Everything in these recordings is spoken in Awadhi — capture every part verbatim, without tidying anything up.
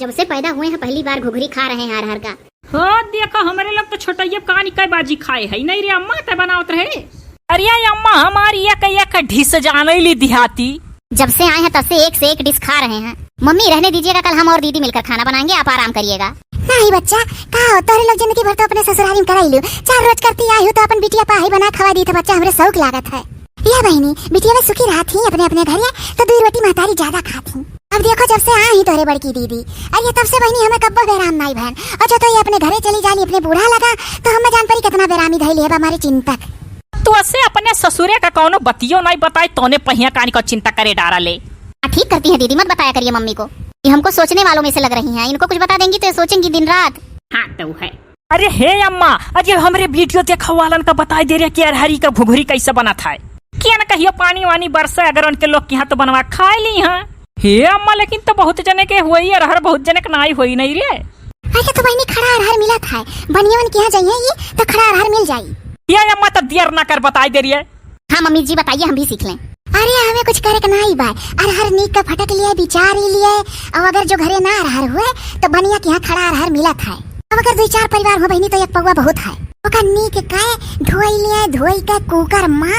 जब से पैदा हुए हैं पहली बार घुघरी खा रहे हैं अरहर का। हो देखो, हमरे लोग तो छोटइया कानी कै बाजी खाए है नहीं रे अम्मा, तै बनावत रहे। अरे अम्मा, हमारी एक एक डिश जाने ली देहाती। जब से आए हैं तब से एक से एक डिश खा रहे हैं। मम्मी रहने दीजिएगा, कल हम और दीदी मिलकर खाना बनाएंगे, आप आराम करिएगा। नहीं बच्चा, का हो, तोहरे लोग जिंदगी भर तो अपने ससुरारी में कराई लियो, चार रोज करती आई हो तो अपन बिटिया पाही बना खवा दी तो बच्चा हमरे शौक लागत है। या बहिनी, बिटिया में सुखी रहत ही अपने अपने घर, या तो दुई रोटी महतारी ज्यादा खात ही। अब देखो, जब से आई ही तोहरे बड़की दीदी, अरे तब से बहिनी हमें कब्बो बेराम नाई भैन। और जो तो ये अपने घरे चली जाली अपने बूढ़ा लगा, तो हमें जान परी कितना बेरामी धइले है हमारे चिंतक। तो असे अपने ससुरे का कौनो बतियो नाई बताए, तोने पहिया कानी को चिंता करे डारा ले। हाँ, ठीक करती हैं दीदी, मत बताया करिए मम्मी को। ये हमको सोचने वालों में से लग रही हैं, इनको कुछ बता देंगी तो ये सोचेंगी दिन रात। हाँ तो है। अरे हे अम्मा, अरे हमरे वीडियो देखा वालन का बताई दे रहे कि अरहरी का घुघरी कैसे बनत है। क्या न कहियो पानी वानी बरसे अगर उनके लोग के यहाँ तो बनवा खाए ली हैं। हे अम्मा, लेकिन तो बहुत जने के हुए ही अरहर, बहुत जने के नाई हुई नहीं रे। अरे तो बहिनी खड़ा अरहर मिलत है, बनियवन के यहाँ जाइए ये तो खड़ा अरहर मिल जाई। ये अम्मा तो देर ना कर बताई दे रही है। हाँ मम्मी जी बताइए, हम भी सीख लें। अरे हमें कुछ करे के नाई बा, अरहर नीक का फटक लिए, बिचार ही लिए, और अगर जो घरे ना अरहर हुए तो बनिया के यहाँ खड़ा अरहर मिलत है। अब अगर दुई चार परिवार हो बहिनी तो एक पौवा बहुत है। ओका नीक के धोई लिए, धोई के कुकर मा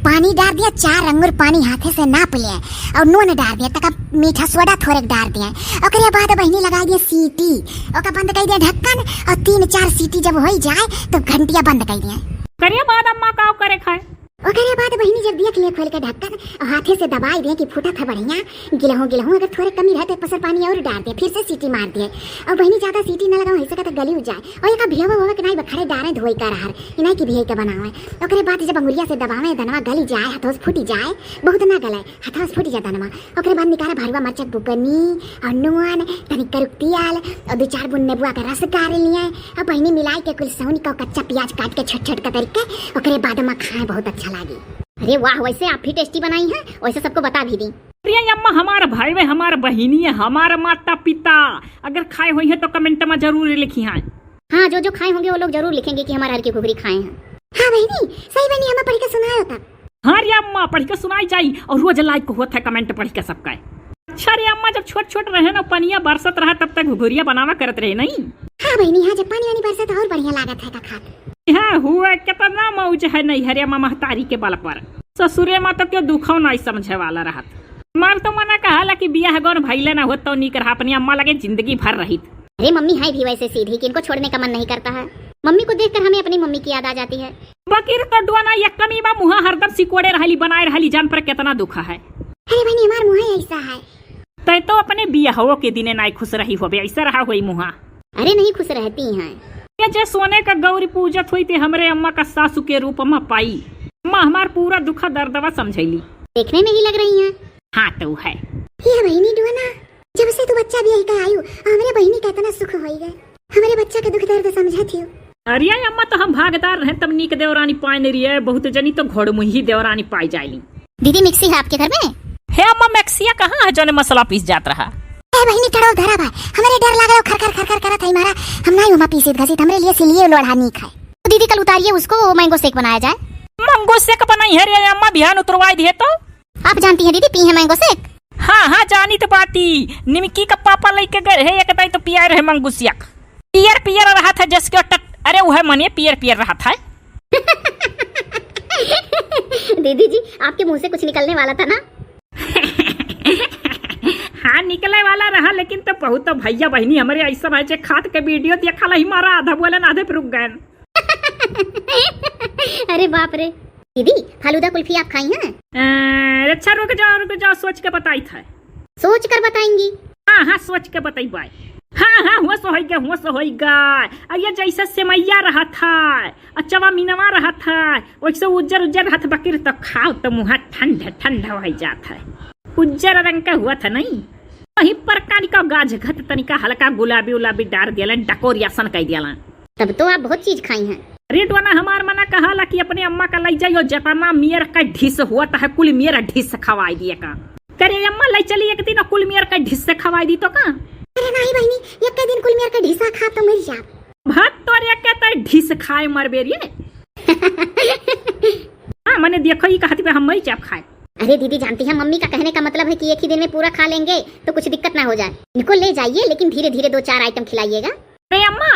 पानी डार दिया, चार अंगुर पानी हाथे से नाप लिए और नून डार दिया, तका मीठा सोडा थोड़े डार दिया। ओकरे बाद बहिनी लगा दिया सीटी, ओका बंद कर दिया ढक्कन और तीन चार सीटी जब होई जाए तो घंटिया बंद कर दिया। करिया बाद अम्मा का करे खाए। ओकरे बाद बहिनी जब दिया ले खोल के ढक्कन और हाथे से दबाई दे कि फूटा था बढ़िया, गिलहूँ गिलहूँ अगर थोड़े कमी रहे तो एक पसर पानी और डार दे, फिर से सीटी मार दे। और बहिनी ज्यादा सीटी न लगाओ, हो सके तो गली जाए। और एक भियावा हुआ के नाई बखड़े डारे धोई का रहर, इनाई की भियाई के बनावे। ओकरे बाद जब अंगुरिया से दबावे दनवा गली जाए, हाथों से फूटी जाए, बहुत ना गले, हाथों से फूटी जाए दनवा। ओकरे बाद निकारा भरुआ मरचा बुकनी और नून, तनिक करुक तियाल और दो चार बूंद नेबुआ का रस गार लिए। और बहिनी मिलाई के कुल सौनी का कच्चा प्याज काट के छोट छोट कतर के ओकरे बाद में खाए, बहुत अच्छा लागी। अरे वाह, वैसे आप भी टेस्टी बनाई हैं, वैसे सबको बता भी दी। अरे अम्मा, हमार भाई वे, हमार बहिनी है, हमार माता पिता अगर खाए हुई है तो कमेंट में जरूर लिखी हैं। हाँ, जो जो खाए होंगे वो लोग जरूर लिखेंगे कि हमार अरहर की घुघरी खाए हैं। हाँ बहिनी, सही बहिनी, हमें पढ़ के सुनाए होता। हाँ रे अम्मा, पढ़ के सुनाई जाई और रोज लाइक होत है कमेंट पढ़ के सबका। अच्छा रे अम्मा, जब छोट छोट रहे ना पनिया बरसत रहा तब तक घुघुरिया बनावा करत रहे नहीं। हाँ बहिनी, हाँ जब पानी वानी बरसत और बढ़िया लागत है का खात। हाँ हुआ कितना मौज है नहीं हरे अम्मा महतारी के बल पर। ससुरे माँ तो क्यों दुखो नहीं समझे वाला रहत। हमार तो मना कहाला कि बियाह गौन भइले ना होत तो नीक रहा, अपनी अम्मा लगे जिंदगी भर रहित। अरे मम्मी है भी वैसे सीधी कि इनको छोड़ने का मन नहीं करता है। मम्मी को देखकर हमें अपनी मम्मी की याद आ जाती है। बकिर तो डुआना एक कमी बा, मुहा हरदम सिकोड़े रहली, बनाए रहली, जान पर कितना दुख है। अरे बहिनी, हमार मुहा ऐसा है। तै तो अपने बियाहो के दिने नाई खुश रही होबे, ऐसा रहा होई मुहा। अरे नहीं खुश रहती हैं। ये जे सोने का गौरी पूजत होई ते हमरे अम्मा का सासू के रूप में पाई। अम्मा हमार पूरा दुखा दर्दवा समझैली। देखने में ही लग रही हैं। हाँ तो है। ये बहिनी डुआना, जब से तू बच्चा भी यही का आयु, हमरे बहिनी का इतना सुख होई गए। हमरे बच्चा के दुख दर्द समझत हियो। अरे अम्मा, तो हम भागदार रहे तब नीक देवरानी पाए नहीं रही है, बहुत जनी तो घोड़मुही देवरानी पाई जाइली। दीदी, मिक्सी है आपके घर में? हे अम्मा, मिक्सिया कहाँ है जौने मसाला पीस जात रहा? ए बहिनी, टड़ो धरा भाई, हमरे डर लागल खर खर खर खर करत है मारा। हम नहीं उमा पीसित घसीत, हमरे लिए सिलिए लोढ़ा नीक है। तो दीदी, कल उतारिए उसको, वो मैंगो शेक बनाया जाए। मैंगो शेक बनाई है रे अम्मा, बिहान उतरवाई दिए तो। आप जानती हैं दीदी, पी है मैंगो शेक? हाँ, हाँ, जानी तो बाटी। निमकी का पापा लइके गए रहे, एक दाई तो पिया रहे मैंगो शेक। पियर, पियर रहत है जस के टट-, अरे, वह मने पियर, पियर रहत है। दीदी जी, आपके मुंह से कुछ निकलने वाला था ना? हाँ, निकले वाला रहा, लेकिन तो बहुत तो भैया बहिनी हमरे ऐसा है जे खात के वीडियो देखा लही मारा, आधा बोले ना आधे पे रुक गए। अरे बाप रे। दीदी, फालूदा कुल्फी आप खाई हैं? अ, अच्छा, रुक जाओ, रुक जाओ, सोच के बताई था। सोच कर बताएंगी। हाँ, हाँ, सोच के बताई बाय। हाँ, हाँ, हुआ सो होइगा, हुआ सो होइगा। अब ये जैसे सेमैया रहत है, अचवा मिनवा रहत है, वैसे उज्जर उज्जर रहत, बकिर तो खाओ तो मुँह ठंड ठंड हो जात है। उज्जर रंग का हुआ था नहीं, वही पर तनिका गाजघत तनिका हल्का गुलाबी उलाबी डार दियलन, डकोरियासन कह दियलन। तब तो आप बहुत चीज खाई हैं। रेट वाला हमार मना कहाला कि अपने अम्मा का लई जाइयो, जतना मेर का ढिस हुआ तह कुल मेर ढिस खवाई दिए का। करे अम्मा लई चली एक दिन कुल मेर का ढिस खवाई दी तो का? अरे नहीं बहिनी, एक दिन कुल मेर का ढिसा खा तो मर जाब। भात तोरे के त ढिस खाए मरबे रे। हाँ, मने देखो ई कहती पे हम मर जाब खाए। अरे दीदी, जानती हैं, मम्मी का कहने का मतलब है कि एक ही दिन में पूरा खा लेंगे तो कुछ दिक्कत ना हो जाए। इनको ले जाइए, लेकिन धीरे धीरे दो चार आइटम खिलाइएगा। अरे अम्मा!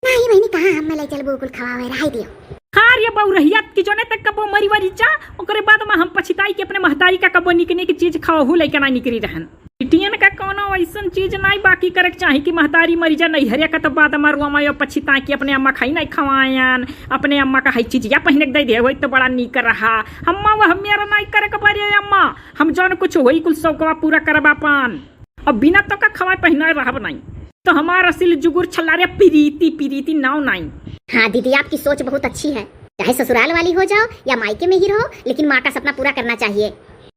नहीं बहिनी, कहाँ हम ले चलबो कुल खवावे, रहाई दियो। हाँ रे बउरहिया की जोने तक कबो मरी वरी जा, ओकरे बाद मा हम पछिताई कि अपने महतारी का कबो निक निक चीज खवाहू लइका ना निकरी रहन। बिटियन का कौनो ऐसन चीज नाई बाकी करे के चाही कि महतारी मरी जा, नैहरिया का तो बाद मा रोआ मायो पछिताई कि अपने अम्मा खाई नाई खवायन, अपने अम्मा का हई चीजिया पहिने के दे दे, वही तो बड़ा नीक रहा। अम्मा वह मेरा नाई करे के बा रे अम्मा, हम जौन कुछ होई कुल शौकवा पूरा करब अपन। अब बिना तो का खवाए पहिनाए रहब नाई। तो हमार असिल जुगुर छल्ला रे प्रीति, प्रीति नाव नाई। हाँ दीदी, आपकी सोच बहुत अच्छी है, चाहे ससुराल वाली हो जाओ या मायके में ही रहो, लेकिन माँ का सपना पूरा करना चाहिए।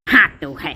हाँ तो है।